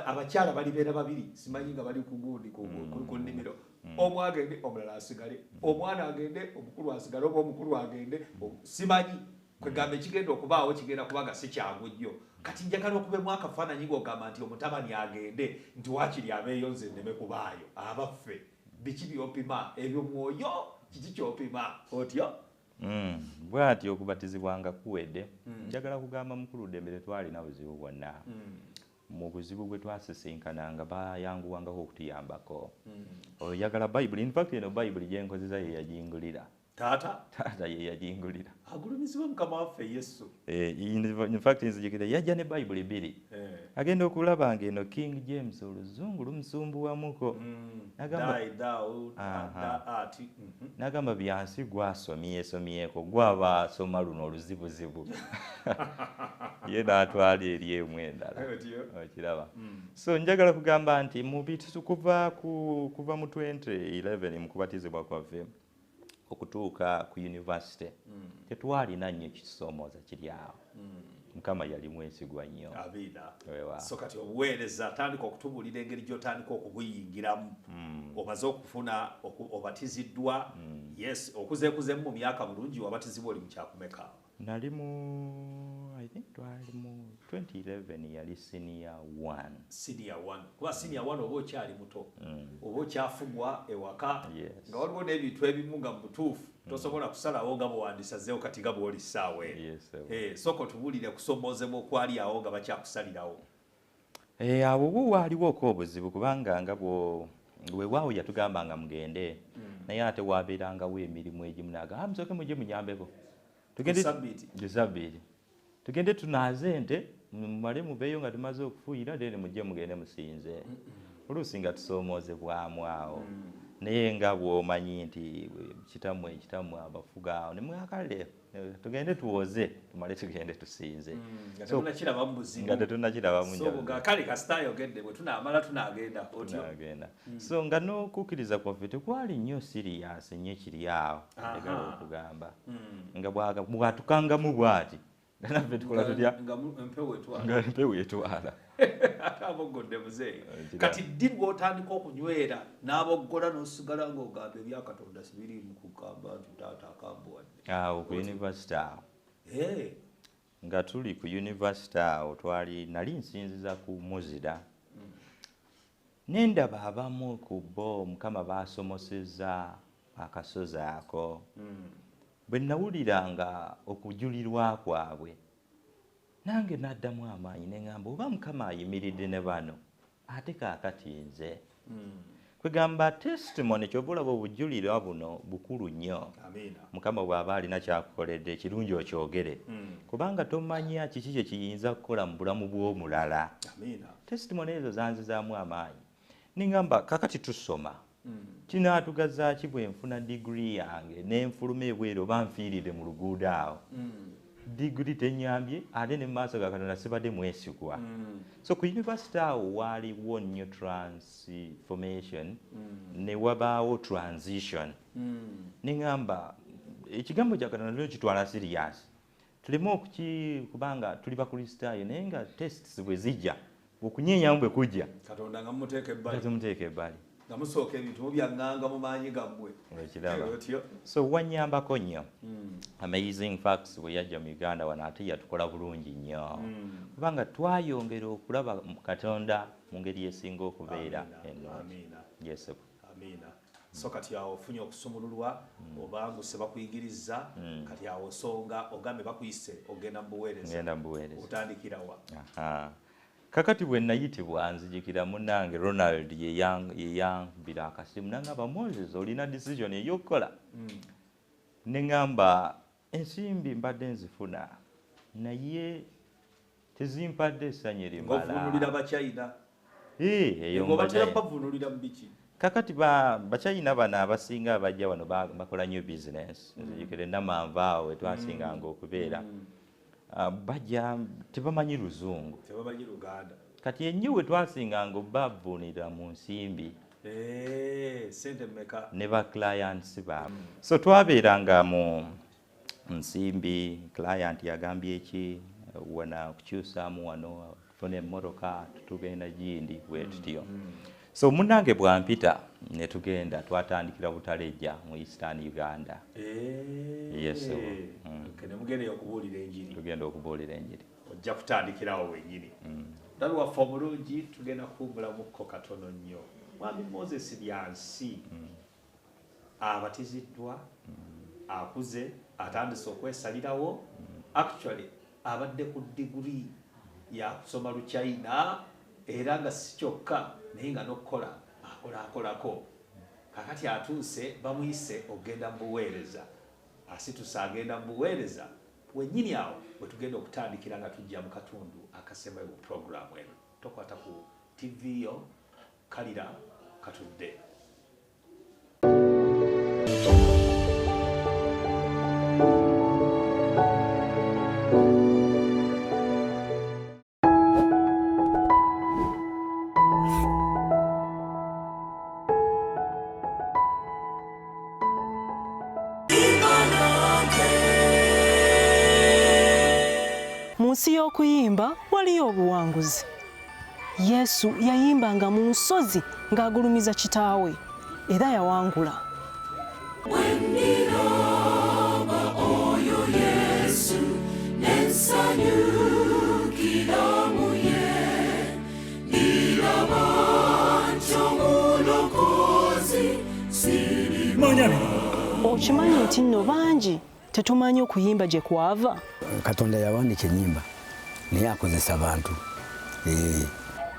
abakyala balibeera babiri, simanyi nga bali ku gundi, ku nnimiro, omu agende omulala asigale, omwana agende omukulu asigale, oba omukulu agende, simanyi. Kwegamba ekigenda okubaawo kigenda kubanga si kyangu nnyo. Kati njagala okubemu akafaananyi ng'ogamba nti omutabani agende, nti waakiri abeeyo nze nneme kubaayo. Abaffe, biki by'opima ebyo? Mwoyo kiki ky'opima? Otyo. Bw'atyo okubatizibwa nga kuwedde, njagala kugamba mukulu Ddembe, tetwalina buzibu bwonna. Mu buzibu bwe twasisinkananga, bayanguwangako okutuyambako. Oyagala Bayibuli? In fact, eno Bayibuli gyenkozesa ye yagingulira. Taata? Taata ye yagingulira. Agulumizibwe Mukama waffe Yesu. In fact nzijukira yajja ne Bayibuli 2. Agenda okulaba ng'eno King James oluzungu lumusumbuwamuko. N'agamba Byansi gwasomyesomyeko gwaba asoma luno oluzibuzibu. Ye n'atwala eri emu endala. Okiraba. So njagala kugamba nti mu bintu kuva mu 2011 mu kubatizibwa kwaffe okutuuka ku university tetwalina nnyo kisoomooza kiri awo. Mukama yali mwesigwa nnyo. Amiina. So kati obuweereza atandika okutubuulira engeri gy'otandika okubuyingiramu. Omaze okufuna obatiziddwa. Yes, okuzeekuzeemu mu myaka bulungi wabatizibwa oli mu kyakumeka? Nali mu, I think twali mu 2011 yali senior 1. Senior 1. Kuba senior 1 oba okyali muto. Oba okyafugwa ewaka. Nga waliwo n'ebintu ebimu nga mu butuufu tosobola kusalawo nga bw'owandisazeewo kati nga bw'oli ssaawa eno. Sooka otubuulire kusomoozebwa okwali awo nga bakyakusalirawo. Awo wo waaliwo obuzibu kubanga nga weewaawo yatugamba nga mugende naye ate waabeerangawo emirimu egimu n'agamba musooke mujje munyambeko. Tugende tugende tunaaze ente mumale muveeyo nga tumaze okufuuyira then mujje mugende musinze. Oluusi nga tusoomoozebwamu awo. Naye nga bw'omanyi nti kitammwe abafuga awo ne mwakale tugende tuwoze tumale tugende tusinze. Nga tetunnakirabamu buzibu. Nga tetunnakirabamu So kale kasita ayogedde bwe tunaamala tunaagenda otyo. Tunaagenda. So nga n'okukkiriza kwaffe tekwali nnyo serious nnyo kiri awo njagala okugamba. Nga bw'atukangamu bw'ati nga naffe tukola tutya? Nga empewo etwala. Nga empewo etwala. Ate aboggodde muzeeyi. Kati ddi lw'otandika okunywera n'aboggola n'osigala ng'ogamba ebya Katonda sibiriimu kugamba nti taata akambuwadde? Awo ku university awo. Nga tuli ku university awo twali nali nsinziza ku Muzira. Ne ndaba abamu ku bo Mukama baasomosezza akasozi ako. Bwe nawuliranga okujulirwa kwabwe nange naddamu amaanyi ne ŋŋamba oba Mukama ayimiridde ne bano ate kaakati nze. Kwegamba testimony ky'ova olaba obujulirwa buno bukulu nnyo. Mukama bw'aba alina ky'akukoledde ekirungi okyogere. Kubanga tomanya kiki kye kiyinza kukola mu bulamu bw'omulala. Testimony ezo zanzizaamu amaanyi. Ne ŋŋamba kaakati tusoma. Kinaatugaza ki bwe nfuna diguri yange ne nfuluma ebweru oba nfiirire mu luguudo awo. Diguri tennyambye ate ne mu maaso ga Katonda sibadde mwesigwa. So ku university awo waaliwo nnyo transformation ne wabaawo transition. Ne ŋŋamba ekigambo kya Katonda tulina okitwala serious. Tuleme kubanga tuli Bakristaayo naye nga tests bwe zijja okunyenyamu bwe kujja. Katonda nga mumuteeka ebbali. Nga tumuteeka ebbali. Nga musooka ebintu mubyaŋŋanga mu maanyi gammwe. Okiraba. So wannyambako nnyo. Amazing Facts bwe yajja mu Uganda wano ate yatukola bulungi nnyo. Kubanga twayongera okulaba Katonda mu ngeri esinga okubeera ennungi. Yes. Amiina. So kati awo ofunye okusumululwa obanguse bakuyigiriza kati awo osonga ogambe bakuyise ogenda mu buweereza. Ngenda mu buweereza. Otandikira wa? Kakati bwe nayitibwa nzijukira munnange Ronald yeyankubira akasimu n'angamba Moses olina decision ey'okukola. Ne ŋŋamba ensimbi mbadde nzifuna naye tezimpadde essanyu erimala. Ng'ovvuunulira Bachina. Eyo Ng'obatera bavuunulira mu biki? Kakati Bachina bano abasinga abajja wano bakola nnyo business. Nzijukira Namanve awo we twasinganga okubeera. Bajja tebamanyi Luzungu. Tebamanyi Luganda. Kati ennyo we twasinganga obbavvuunira mu nsimbi. Ssente mmeka? Ne ba clients baabwe. So twabeeranga mu nsimbi, client yagambye ki, wana kukyusaamu wano, tufune emmotoka, tugenda gindi, bwe tutyo. So munnange bwampita ne tugenda twatandikira Butalejja mu Eastern Uganda. Yes. Ne mugenda okubuulira enjiri. Tugenda okubuulira enjiri. Ojja kutandikirawo wennyini. Mulabi waffe omulungi tugenda kuwummulamukko katono nnyo. Mwami Moses Byansi abatiziddwa, akuze, atandise okwesalirawo. Actually abadde ku diguri ya kusoma Luchina era nga si kyokka naye nga n'okukola akolaakolako. Kakati atuuse bamuyise okugenda mu buweereza. Asituse agenda mu buweereza wennyini awo we tugenda okutandikira nga tujja mu katundu akasembayo mu puroguraamu eno. Tokwata ku TV yo, kalira katudde. Mu nsi y'okuyimba waliyo obuwanguzi. Yesu yayimbanga mu nsozi ng'agulumiza kitaawe era yawangula. Wendiraba oyo Yesu nensanyukira mu ye, ndiraba nky'omulokozi sirima. Okimanyi nti nno bangi tetumanyi okuyimba gye kwava? Katonda yawandiika ennyimba naye akozesa bantu.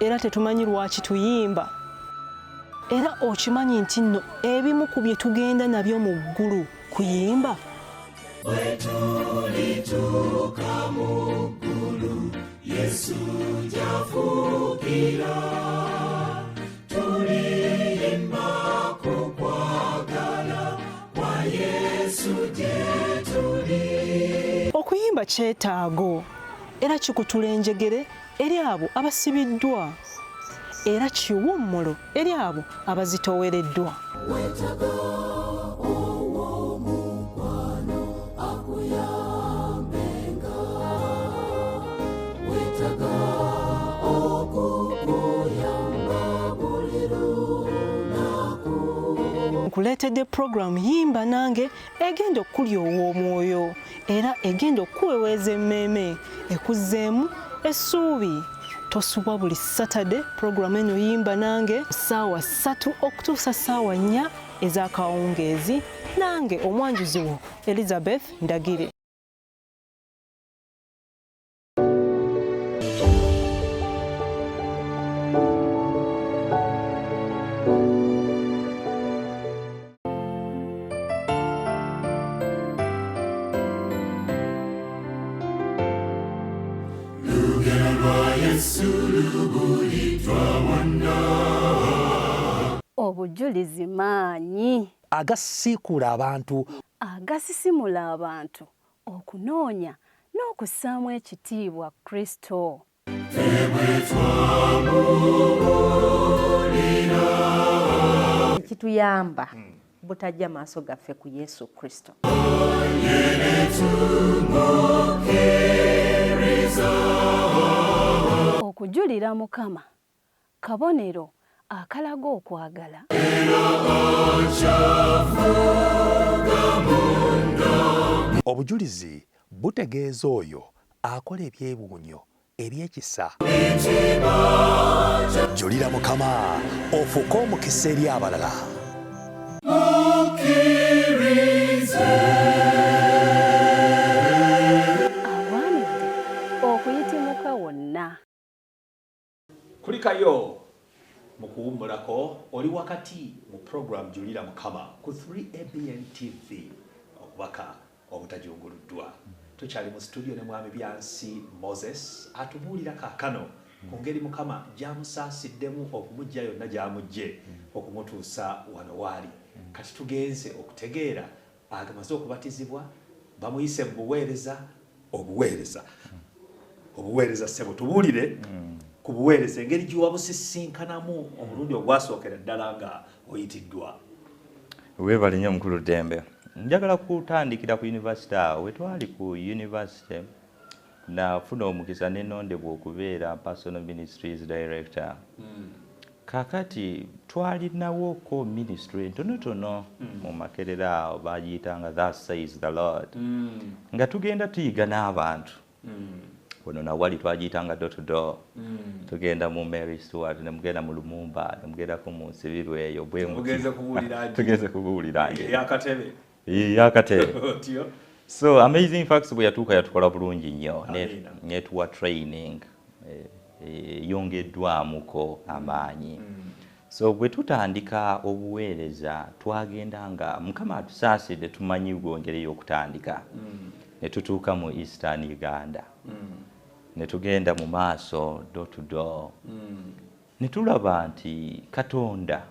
Era tetumanyi lwaki tuyimba. Era okimanyi nti nno ebimu ku bye tugenda nabyo mu ggulu kuyimba? Bwe tulituuka mu ggulu, Yesu gy'afugira. Tuliyimba ku kwagala kwa Yesu gye tuli. Okuyimba kyetaago era kikutula enjegere eri abo abasibiddwa, era kiwummulo eri abo abazitoowereddwa. Weetaaga ow'omukwano akuyambenga, weetaaga okukuyamba buli lunaku. Nkuleetedde puroguramu Yimba Nange egenda okukulyowa omwoyo era egenda okukuweweeza emmeeme, ekuzzeemu essuubi. Tosubwa buli Saturday puroguramu eno Yimba Nange ssaawa 3 okutuusa ssaawa 4 ez'akawungeezi. Nange omwanjuzi wo Elizabeth Ndagire. Obujulizi maanyi agasiikuula abantu, agasisimula abantu okunoonya n'okussaamu ekitiibwa Kristo. Ekituyamba butajja maaso gaffe ku Yesu Kristo. Okujulira Mukama kabonero akalaga okwagala. Obujulizi butegeeza oyo akola ebyewuunyo eby'ekisa. Julira Mukama ofuuke omukisa eri abalala. Agwanidde okuyitimuka wonna. Kulikayo mu kuwummulako, oli wakati mu program Julira Mukama ku 3ABN TV, obubaka obutajunguluddwa. Tukyali mu studio ne Mwami Byansi Moses atubuulira kaakano ku ngeri Mukama gy'amusaasiddemu okumuggya yonna gy'amuggye okumutuusa wano waali. Kati tugenze okutegeera amaze okubatizibwa, bamuyise mu buweereza, obuweereza obuweereza ssebo tubuulire ku buweereza engeri gyewabusisinkanamu omulundi ogwasookera ddala nga oyitiddwa. Weebale nnyo mukulu Ddembe. Njagala kutandikira ku yunivasite awo. We twali ku yunivasite nafuna omukisa nenondebwa okubeera personal ministries director. Kakati twalinawoko ministry ntonotono mu Makerere awo, bagiyitanga Thus Says the Lord. Nga tugenda tuyiga n'abantu. Wano nawali twagiyitanga door to door. Tugenda mu Mary Stuart, ne mugenda mu Lumumba, ne mugendako mu Nsibirwa eyo bwe muti. Mugenze kubuulira nti. Tugenze kubuulira nti. Ey'akatebe. Ey'akatebe. Otyo. So Amazing Facts bwe yatuuka yatukola bulungi nnyo. Amiina. Netuwa training eyongeddwamuko amaanyi. So bwe tutandika obuweereza twagenda nga Mukama atusaasidde, tumanyi bwongereyo okutandika. Ne tutuuka mu Eastern Uganda, ne tugenda mu maaso door to door, ne tulaba nti Katonda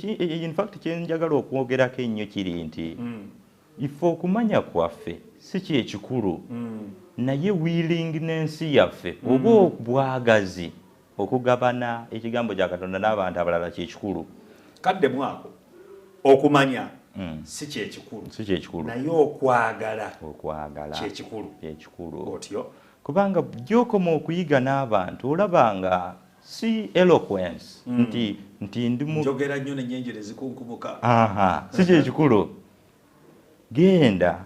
in fact kyenjagala okwogerako ennyo kiri nti ife okumanya kwaffe si kyekikulu, naye willingness yaffe oba obwagazi okugabana ekigambo kya Katonda n'abantu abalala kyekikulu. Kadde mwako okumanya si kyekikulu, si kyekikulu, naye okwagala kyekikulu, kyekikulu. Otyo kubanga gy'okoma okuyiga n'abantu olaba nga si eloquence nti ndi njogera nnyo n'ennyenjere zikunkumuka. Aha, si kyekikulu. Genda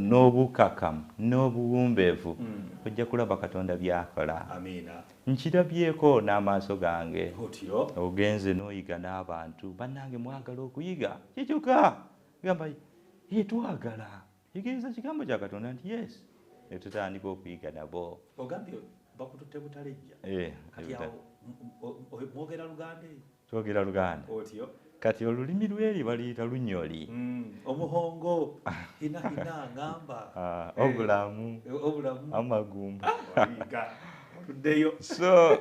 n'obukakamu n'obuwumbeevu, ojja kulaba Katonda by'akola. Amiina. Nkirabyeko n'amaaso gange. Otyo ogenze n'oyiga n'abantu, bannange mwagala okuyiga kikyuka, gamba ye twagala yigiriza kigambo kya Katonda nti yes, ne tutandika okuyiga nabo. Ogambye bakututte Butalejja. Kati awo mwogera Luganda? Twogera Luganda. Otyo kati olulimi lweri baliyita Lunyoli. Omuhongo hina hina ngamba obulamu amagumba tuddeyo. So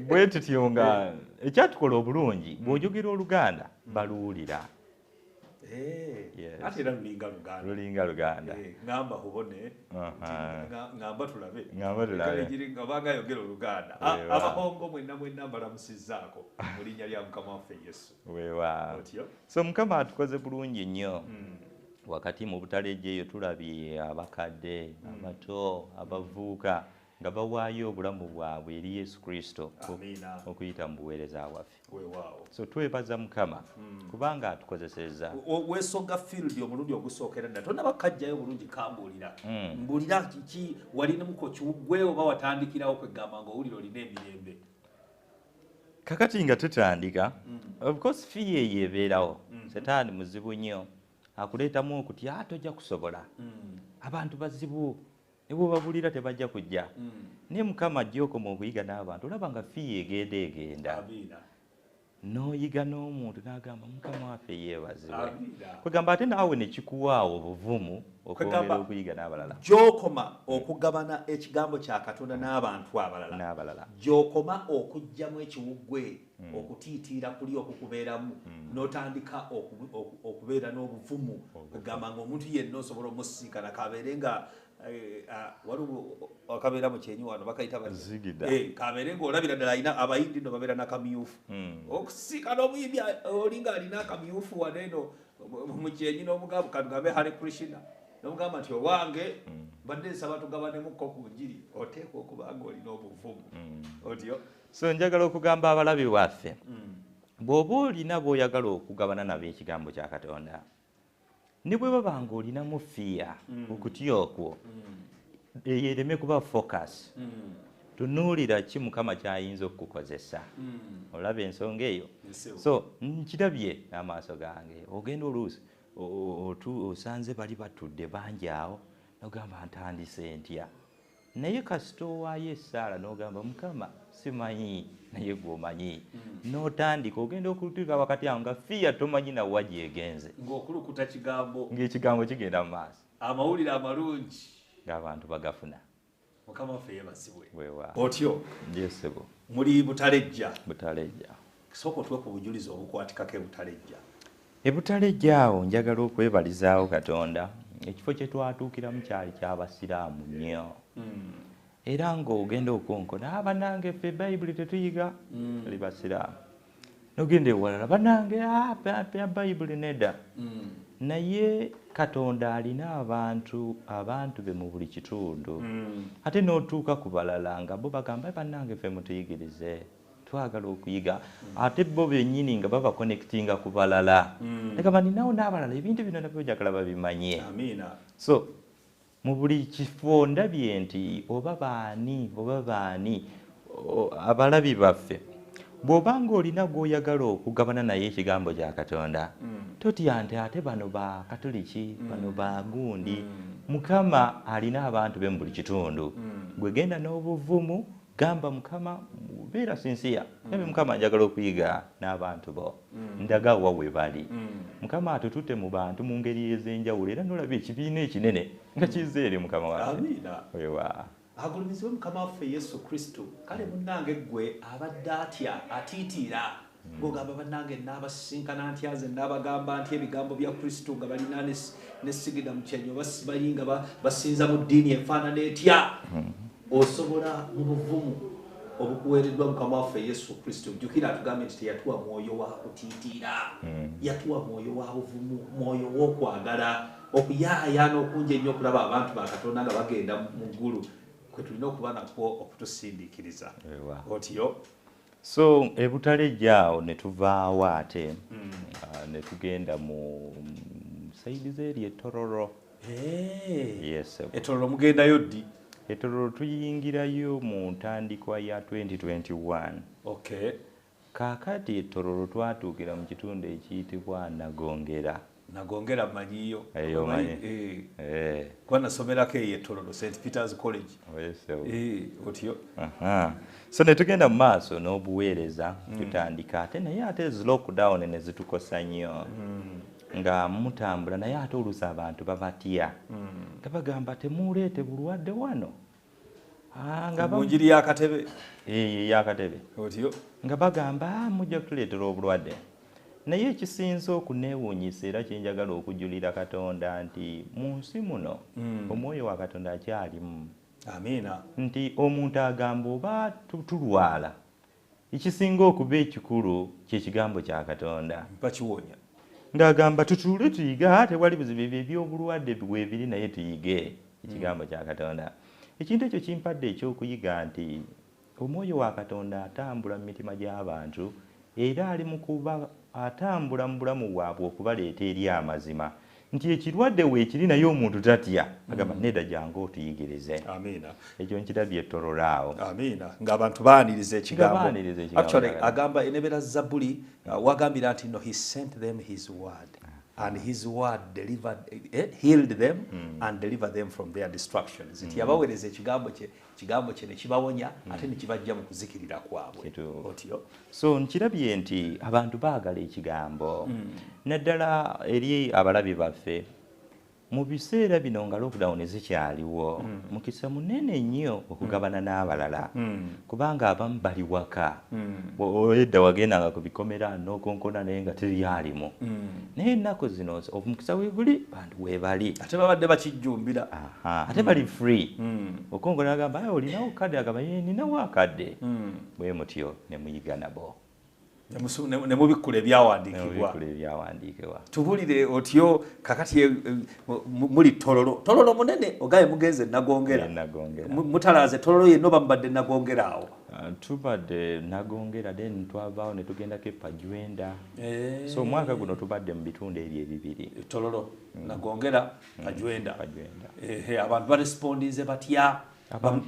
bwe tutyo nga ekyatukola obulungi, bw'ojogera Oluganda baluwulira. Ate era lulinga Luganda. Lulinga Luganda. Ngamba hubone, ngamba tulabe. Ngamba tulabe. Ngamba yogera Oluganda. Abahongo mwenna mwenna mbalamusizzaako mu linnya lya Mukama waffe Yesu. Weewaawo. So Mukama atukoze bulungi nnyo. Wakati mu Butalejja eyo tulabye abakadde, abato, abavubuka nga bawaayo obulamu bwabwe eri Yesu Kristo okuyita mu buweereza bwaffe. So twebaza Mukama kubanga atukozesezza. Weesoga field omulundi ogusookera ddala tonnaba kukajjayo bulungi, kambuulira. Mbuulira kiki walinamuko kiwuggwe oba watandikirawo kwegamba ng'owulira olina emirembe? Kakati nga tutandika, of course fear eyo ebeerawo. Setaani muzibu nnyo, akuleetamu okutya tojja kusobola. Abantu bazibu, ne bw'obabulira tebajja kujja. Naye Mukama gy'okoma okuyiga n'abantu olaba nga fiya egenda egenda. N'oyiga n'omuntu n'agamba Mukama waffe yeebazibwe. Kwegamba ate naawe ne kikuwaawo obuvumu okwongera okuyiga n'abalala. Gy'okoma okugabana ekigambo kya Katonda n'abantu abalala, gy'okoma okuggyamu ekiwuggwe, okutiitiira kuli okukubeeramu, n'otandika okubeera n'obuvumu. Kwegamba ng'omuntu yenna osobola omusisinkana kabeere nga waliwo akabeera mu kyenyi wano bakayita Zigida. Kabeere ng'olabira ddala alina abayindi nno babeera n'akamyufu. Okusinkana omuyimbi oli ng'alina akamyufu wano eno mu kyenyi n'omugamba katugambe Hare Krishna, n'omugamba nti owange mbadde nsaba tugabanemukko ku njiri, oteekwa okuba ng'olina obuvumu. Otyo So njagala okugamba abalabi baffe, bw'oba olina bw'oyagala okugabana nabo ekigambo kya Katonda, ne bwe baba ng'olinamu fiya okutya okwo, eyo ereme kuba focus. Tunuulira ki Mukama ky'ayinza okukukozesa. Olaba ensonga eyo? So nkirabye n'amaaso gange. Ogenda oluusi osanze bali batudde bangi awo, n'ogamba ntandise ntya. Naye kasita owaayo essaala n'ogamba Mukama simanyi naye gw'omanyi, n'otandika ogenda okutuuka wakati awo nga fiya tomanyi nawa gy'egenze, ng'okulukuta kigambo, ng'ekigambo kigenda mu maaso, amawulire amalungi ng'abantu bagafuna. Mukama waffe yeebazibwe. Weewaawo. Otyo Yesebo. Muli Butalejja. Butalejja. Sooka otuwe ku bujulizi obukwatikako e Butalejja. E Butalejja awo njagala okwebalizaawo Katonda. Ekifo kye twatuukiramu kyali ky'Abasiraamu nnyo. Era ng'ogenda okonkona, bannange ffe Bayibuli tetuyiga, tuli Basiraamu. N'ogenda ewalala, bannange Bayibuli nedda. Naye Katonda alina abantu be mu buli kitundu. Ate n'otuuka ku balala nga bo bagamba bannange ffe mutuyigirize, twagala okuyiga. Ate bo bennyini nga babakonectinga ku balala. Negamba ninawo n'abalala ebintu bino nabyo njagala babimanye. Amiina. So mu buli kifo ndabye nti oba baani oba baani abalabi baffe, bw'oba ng'olina gw'oyagala okugabana naye ekigambo kya Katonda, totya nti ate bano ba Katoliki, bano ba gundi. Mukama alina abantu be mu buli kitundu. Gwe genda n'obuvumu, Gamba Mukama, beera sincere. Nabe Mukama njagala okuyiga n'abantu bo. Ndaga wa we bali. Mukama atutute mu bantu mu ngeri ez'enjawulo era n'olaba ekibiina ekinene nga kizze eri Mukama waffe. Amiina. Weewaawo. Agulumizibwe Mukama waffe Yesu Kristo. Kale munnange ggwe abadde atya atiitiira ng'ogamba bannange nnaabasisinkana ntya, nze nnaabagamba ntya ebigambo bya Kristo nga balina ne sigida mu kyenyi oba simanyi nga basinza mu ddiini efaanana etya. Osobola mu buvumu obukuweereddwa Mukama waffe Yesu Kristo. Jjukira atugambye nti teyatuwa mwoyo wa kutiitiira, yatuwa mwoyo wa buvumu, mwoyo w'okwagala, okuyaayaana okungi ennyo okulaba abantu ba Katonda nga bagenda mu ggulu, kwe tulina okuba nakwo okutusindiikiriza. Otyo. So ebutalejja awo ne tuvaawo ate ne tugenda mu saidi z'eri e Tororo. Yes. E Tororo mugendayo ddi? E Tororo tuyingirayo mu ntandikwa ya 2021. Okay. Kaakati e Tororo twatuukira mu kitundu ekiyitibwa Nagongera. Nagongera mmanyiyo. Eyo omanyi. Kuba nasomerako eyo e Tororo, St. Peter's College. Otyo. So ne tugenda mu maaso n'obuweereza, tutandika ate naye ate zi lockdown ne zitukosa nnyo. Nga mutambula naye ate oluusi abantu babatya. Nga bagamba temuleete bulwadde wano. Mu njiri y'akatebe. Ey'akatebe. Otyo. Nga bagamba mujja kutuleetera obulwadde. Naye ekisinze okuneewuunyisa era kye njagala okujulira Katonda nti mu nsi muno omwoyo wa Katonda akyalimu. Amiina. Nti omuntu agamba oba tulwala, ekisinga okuba ekikulu kye kigambo kya Katonda. Bakiwonya. Ng'agamba tutuule tuyige, tewali buzibu eby'obulwadde weebiri naye tuyige ekigambo kya Katonda. Ekintu ekyo kimpadde ekyokuyiga nti omwoyo wa Katonda atambula mu mitima gy'abantu era ali mu kuba atambula mu bulamu bwabwe okubaleeta eri amazima. Nti ekirwadde weekiri naye omuntu tatya, agamba nedda jangu otuyigirize. Amiina. Ekyo nkirabye e Tororo awo. Amiina. Ng'abantu baaniriza ekigambo. Actually agamba enebera Zabbuli wagambira nti no, he sent them his word and his word delivered, healed them and delivered them from their destructions. Nti yabaweereza ekigambo kye, kigambo kye ne kibawonya ate ne kibajja mu kuzikirira kwabwe. Otyo. So nkirabye nti abantu baagala ekigambo. Naddala eri abalabi baffe mu biseera bino nga lockdown zikyaliwo, mukisa munene nnyo okugabana n'abalala, kubanga abamu bali waka. Edda wagendanga ku bikomera n'okonkona naye nga teryalimu. Naye ennaku zino omukisa weeguli bantu weebali. Ate babadde bakijjumbira. Ate bali free. Okonkona agamba olinawo kadde, agamba ninawo akadde. Bwe mutyo ne muyiga nabo. Ne mubikkula ebyawandiikibwa. Tubulire otyo kakati muli Tororo. Tororo munene ogaye mugenze Nagongera. Mutalaaze Tororo yenna oba mubadde Nagongera awo? Tubadde Nagongera then twavaawo ne tugendako e Pajwenda. So omwaka guno tubadde mu bitundu ebyo ebibiri. Tororo, Nagongera, Pajwenda. Abantu barespondinze batya?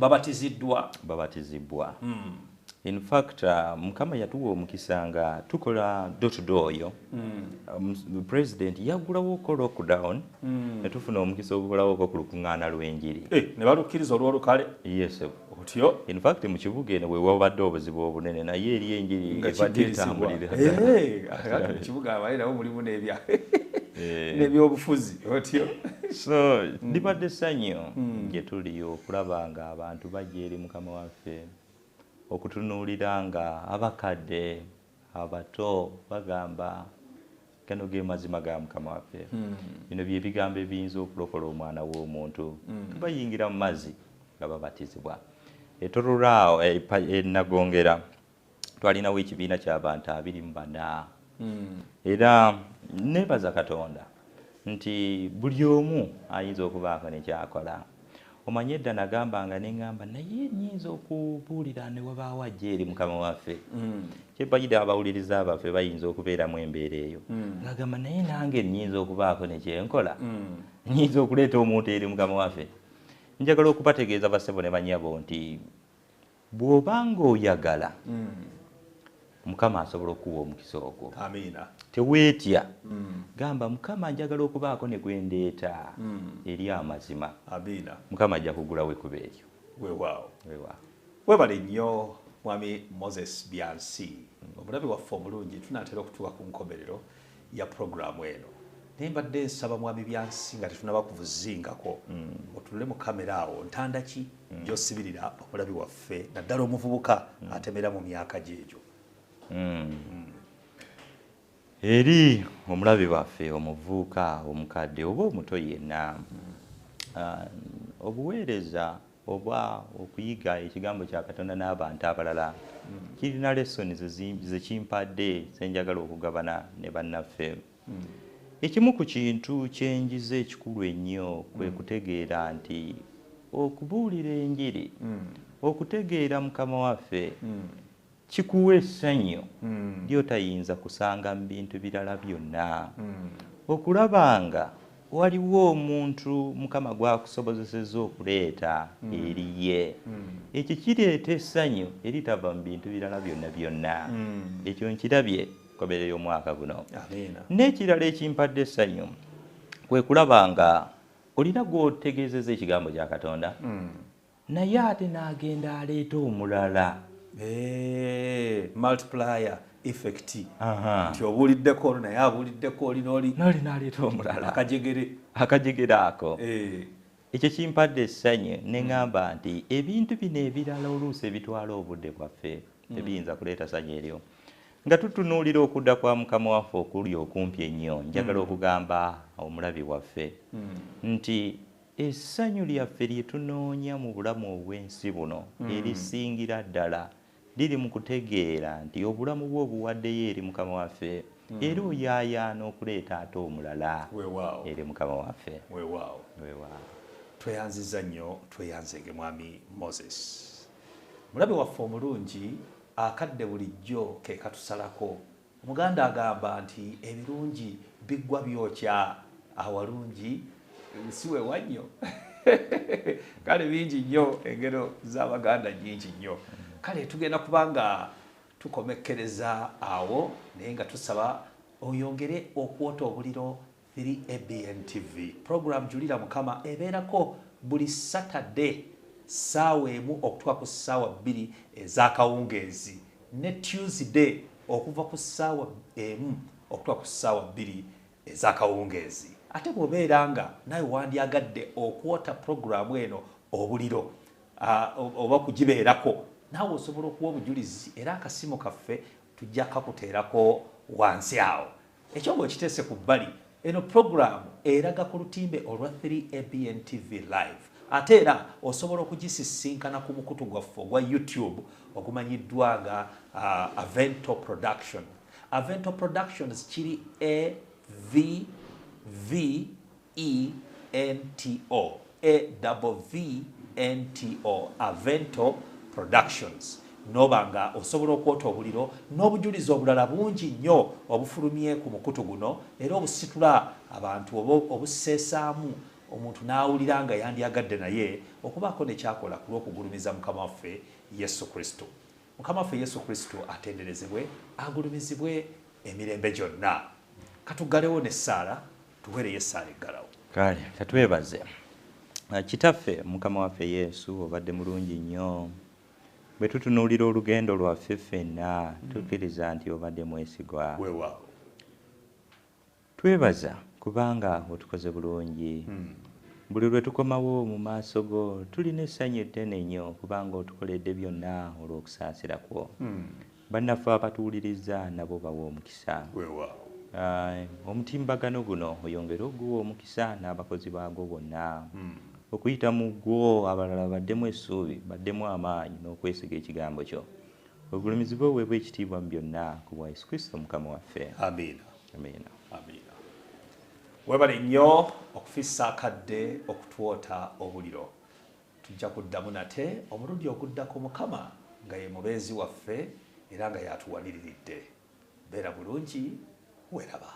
Babatiziddwa? Babatizibwa. In fact, Mukama yatuwa omukisa nga tukola door to door yo. President yagulawoko lockdown, ne tufuna omukisa ogukolawoko ku lukuŋŋaana lw'enjiri. Ne balukkiriza olw'olukale? Yes. Otyo? In fact, mu kibuga eno we wabadde obuzibu obunene naye eri enjiri ebadde etambulira. Mu kibuga abaye nabo mulimu n'ebyobufuzi. Otyo? So, libadde ssanyu gye tuli okulaba nga abantu bajja eri Mukama waffe, okutunuulira nga abakadde abato bagamba gano ge mazima ga Mukama waffe. Bino bye bigambo ebiyinza okulokola omwana w'omuntu. Bayingira mu mazzi nga babatizibwa. E Tororo awo e Nagongera twalinawo ekibiina ky'abantu 24. Era neebaza Katonda nti buli omu ayinza okubaako ne ky'akola. Omanye edda nagambanga ne ŋŋamba naye nnyinza okubuulira ne wabaawo ajja eri Mukama waffe. Kyempagidde abawuliriza baffe bayinza okubeeramu embeera eyo. Ng'agamba naye nange nnyinza okubaako ne kye nkola. Nnyinza okuleeta omuntu eri Mukama waffe. Njagala okubategeeza bassebo ne bannyabo nti bw'obanga oyagala, Mukama asobola okuwa omukisa ogwo. Amiina. Teweetya. Gamba Mukama njagala okubaako ne gwendeeta eri amazima. Amiina. Mukama ajja kugulawo ekkubo eryo. Weewaawo. Weewaawo. Webale nnyo Mwami Moses Byansi. Omulabi waffe omulungi, tunaatera okutuuka ku nkomerero ya puroguramu eno, naye mbadde nsaba Mwami Byansi, nga tetunaba kuvuzingako, otunule mu kamera awo. Ntanda ki gy'osibirira omulabi waffe, naddala omuvubuka atemera mu myaka gyegyo? Eri omulabi waffe omuvubuka, omukadde oba omuto yenna, obuweereza oba okuyiga ekigambo kya Katonda n'abantu abalala kirina lessons zekimpadde zenjagala okugabana ne bannaffe. Ekimu ku kintu kyenjize ekikulu ennyo kwe kutegeera nti okubuulira enjiri, okutegeera Mukama waffe, kikuwa essanyu lyotayinza kusanga mu bintu birala byonna. Okulaba nga waliwo omuntu Mukama gwakusobozesezza okuleeta eri ye, ekyo kireeta essanyu eritava mu bintu birala byonna byonna. Ekyo nkirabye nkomerero y'omwaka guno. Amiina. N'ekirala ekimpadde essanyu kwe kulaba nga olina gw'otegeezezza ekigambo kya Katonda, naye ate n'agenda aleeta omulala. Multiplier effect, nti obuuliddeko ono, naye abuuliddeko oli, n'oli n'oli n'aleeta omulala. Akajegere. Akajegere ako. Ekyo kimpadde essanyu, ne ŋŋamba nti ebintu bino ebirala oluusi ebitwala obudde bwaffe tebiyinza kuleeta ssanyu eryo. Nga tutunuulira okudda kwa Mukama waffe okuli okumpi ennyo, njagala okugamba omulabi waffe nti essanyu lyaffe lye tunoonya mu bulamu obw'ensi buno, erisingira ddala liri mu kutegeera nti obulamu bwo obuwaddeyo eri Mukama waffe, era oyaayaana okuleeta ate omulala eri Mukama waffe. Weewaawo. Weewaawo. Tweyanziza nnyo, tweyanzege Mwami Moses. Mulabe waffe omulungi, akadde bulijjo ke katusalako. Omuganda agamba nti ebirungi biggwa byokya, awalungi si wewa nnyo. Kale bingi nnyo, engero z'Abaganda nnyingi nnyo. Kale tugenda kubanga tukomekkereza awo, naye nga tusaba oyongere okwota obuliro 3ABN TV. Program Julira Mukama ebeerako buli Saturday 1:00 okutuuka ku 2:00 ez'akawungeezi, ne Tuesday okuva ku 1:00 okutuuka ku 2:00 ez'akawungeezi. Ate bw'obeera nga nawe wandyagadde okwota puroguramu eno obuliro oba kugibeerako, naawe osobola okuwa obujulizi, era akasimu kaffe tujja kakuteerako wansi awo. Ekyo ng'okiteese ku bbali, eno puroguramu eraga ku lutimbe olwa 3ABN TV Live, ate era osobola okugisisinkana ku mukutu gwaffe ogwa YouTube ogumanyiddwa nga Avento Production. Avento Productions kiri A V V E N T O, A double V N T O, Avento Productions. Noba nga osobola okwota obuliro n'obujulizi obulala bungi nnyo obufulumye ku mukutu guno, era obusitula abantu oba obuseesaamu omuntu n'awulira nga yandyagadde naye okubaako ne kyakola ku lw'okugulumiza Mukama waffe Yesu Kristo. Mukama waffe Yesu Kristo atenderezebwe, agulumizibwe emirembe gyonna. Katuggalewo n'essaala, tuweereyo essaala eggalawo. Kale katwebaze Kitaffe, Mukama waffe Yesu, obadde mulungi nnyo. Bwe tutunuulira olugendo lwaffe ffenna, tukkiriza nti obadde mwesigwa. Weewaawo. Twebaza kubanga otukoze bulungi. Buli lwe tukomawo mu maaso go tulina essanyu ettene nnyo, kubanga otukoledde byonna olw'okusaasira kwo. Bannaffe abatuwuliriza nabo bawa omukisa. Weewaawo. Omutimbagano guno oyongere oguwa omukisa n'abakozi baagwo bonna. Okuyita mu gwo abalala baddemu essuubi, baddemu amaanyi n'okwesiga ekigambo kyo. Ogulumizibwe, oweebwa ekitiibwa mu byonna, ku bwa Yesu Kristo Mukama waffe. Amiina. Amiina. Amiina. Webale nnyo okufissa akadde okutwota obuliro. Tujja kuddamu nate omulundi oguddako, Mukama nga ye mubeezi waffe era nga yatuwaniriridde. Beera bulungi, weeraba.